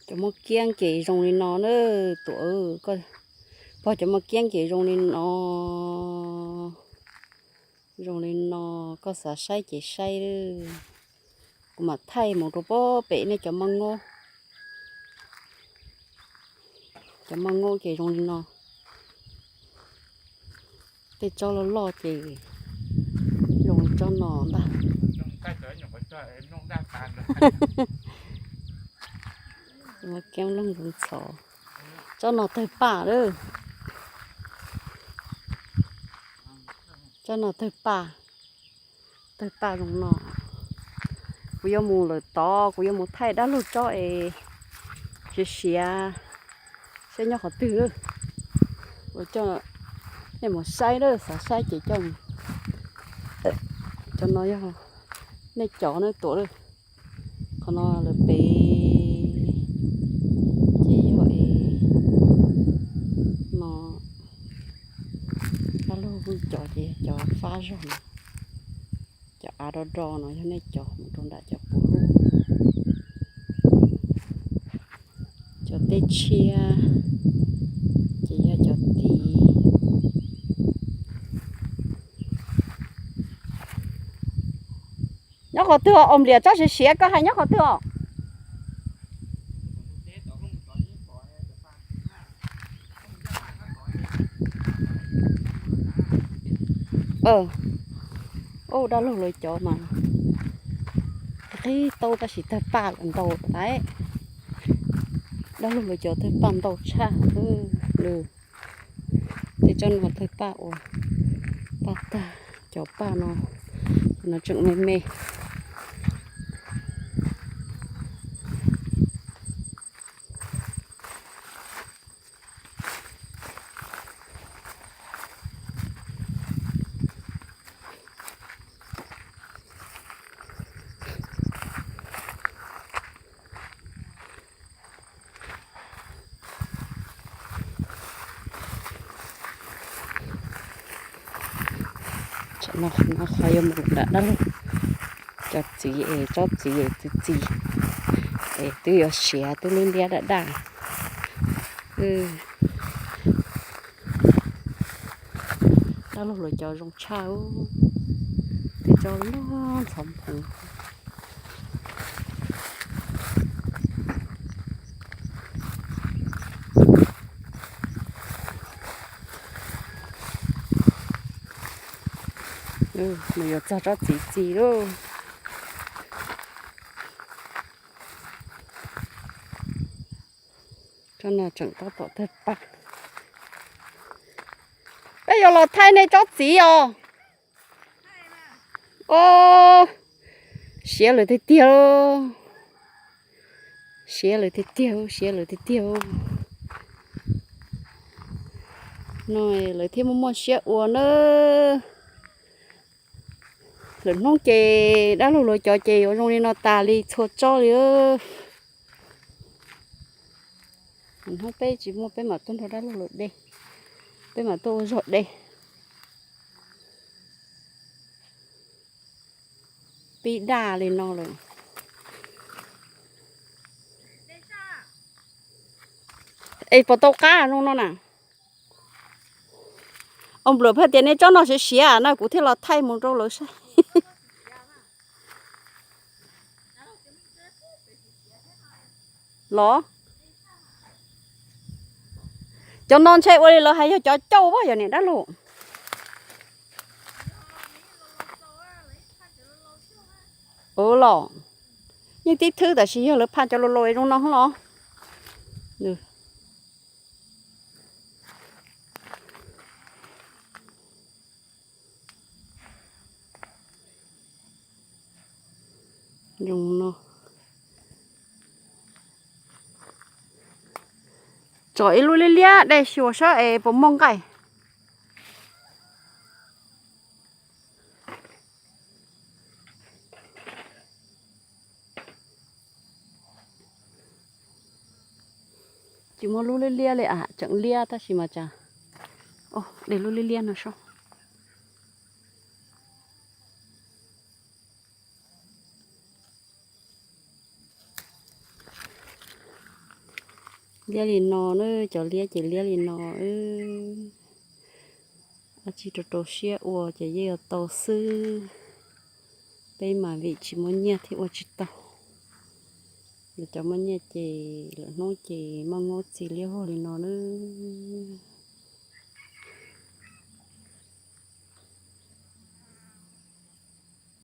Cov moj kiab ces zoo li no na, Tuam, koj pog cov moj kiab ces zoo li no, zoo li no, koj xav saib ces saib. Kuv mam thaij mus rau pem nej cov maj ngob. Cov maj ngob ces zoo li no. Tej tsob loj loj ces zoo li tsob no ntag. Maj kiab looj zoo txhov. Tsob no tawg paj lawm. Tsob no tawg paj. Tawg paj zoo no. Kuv yuav mus lawm tod, kuv yuav mus thaij dab laug tsob es siav siav, saib nyob qhov twg. Ua coj nej mus saib lawm, xav saib ces coj mus. Cov no yog nej cov na Tuam lawm. Qhov no lawm pem ces yog es no, dab laug cov ces yog cov fab zog no. Cov av do do no yog nej cov mus rau nram cov puv luj. Cov tej tshiab ces yog cov tid. Nyob qhov twg os, Npliam, tsob siav siav koj hais nyob qhov twg os? Ub, dab laug lawv cov mas qib taub tab sis tawg paj ntau lawm. Dab laug lawv cov tawg paj ntau tshaj. Tej tsob no tawg paj ua paj tag, cov paj no, no tseem me me. Tsam no qhov yuav mus nram dab laug cov txiv es tsob txiv es txiv txiv es twb yuav siav twb liab liab daj daj. Dab laug lawv cov zoo tshaj, tej tsob loj ntxhov nphoov. Mus yuav txog tsob txiv txiv lauj. Tsob no tseem tab tom tawg paj. Peb yuav los thaij nej tsob txiv os. O, siav lawm tiag tiag. Siav lawm tiag tiag, siav lawm tiag tiag. No lawv thiaj muaj muaj siab ua na. Lwm hnub ces dab laug lawv cov ces yuav zoo li no tas li txhua tsob li. Lwm hnub peb tsis muaj peb mam tuaj nrog dab laug lawv de, peb mam tuaj ua zog de. Pib daj li no lawm. Es puas tau qab zoo no na? Ua nplawm phaj tias nej tsob no siav siav no kuv thiaj los thaij mus rau lawv saib. Los, cov no ntshe ua li lawv hais yog cov cauj pab yog niam dab laug. Ua los, yeej tib thwb tab sis yog lawv phaj cov laus laus zoo no los. Zoo no. Tso ib lub liab liab dej xyuas saib es puas muaj nqaij. Tsis muaj lub liab liab li a, tseem liab tab sis mas cas. De lub liab liab no soj. Liab li no na, cov liab ces liab li no. Ab tsi rau rau siab ua ces yeej yuav tau xwb. Peb mas vim tsis muaj nyiaj thiaj ua tsis tau. Lawv cov muaj nyiaj ces lawv hnub ces muaj hnub txi liab vog li no na.